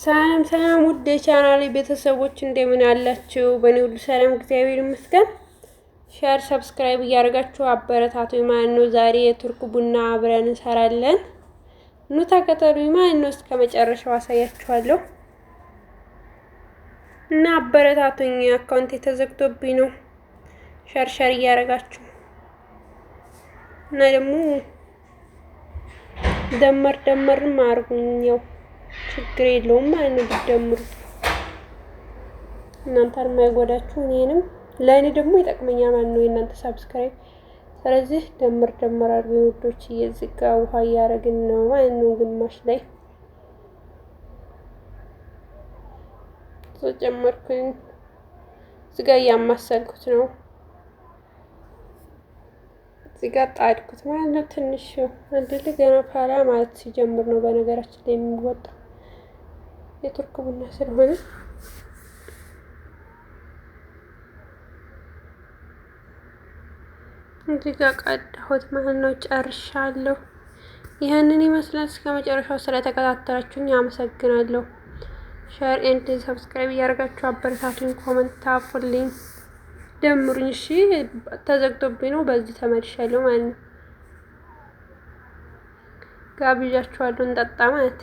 ሰላም ሰላም ውድ የቻናሌ ቤተሰቦች እንደምን አላችሁ? በእኔ ሁሉ ሰላም እግዚአብሔር ይመስገን። Share subscribe እያደረጋችሁ አበረታቱ ማለት ነው። ዛሬ የቱርክ ቡና አብረን እንሰራለን። ኑ ተከተሉኝ ማለት ነው። እስከ መጨረሻው አሳያችኋለሁ እና አበረታቱኝ። Account ተዘግቶብኝ ነው። Share share እያደረጋችሁ እና ደግሞ ደመር ደመርም አድርጉኝ። ያው ችግር የለውም ማለት ነው ብትደምሩ፣ እናንተን የማይጎዳችሁ እኔንም ለእኔ ደግሞ ይጠቅመኛል ማለት ነው የእናንተ subscribe። ስለዚህ ደምር ደምር አድርጉኝ ውዶች። እዚህ ጋ ውሃ እያደረግን ነው ማለት ነው። ግማሽ ላይ ተጨመርኩኝ። እዚህ ጋ እያማሰልኩት ነው። እዚህ ጋር ጣድኩት ማለት ነው። ትንሽ አንድል ገና ፋላ ማለት ሲጀምር ነው በነገራችን ላይ የሚወጣው የቱርክ ቡና ስለሆነ። እዚህ ጋር ቀዳሁት ማለት ነው። ጨርሻለሁ። ይህንን ይመስላል። እስከ መጨረሻው ስለተከታተላችሁኝ አመሰግናለሁ። Share and subscribe እያደረጋችሁ አበረታቱኝ። Comment ጻፉልኝ፣ ደምሩኝ። እሺ ተዘግቶብኝ ነው። በዚህ ተመልሻለሁ ማለት ነው። ጋብዣችኋለሁ እንጠጣ ማለት።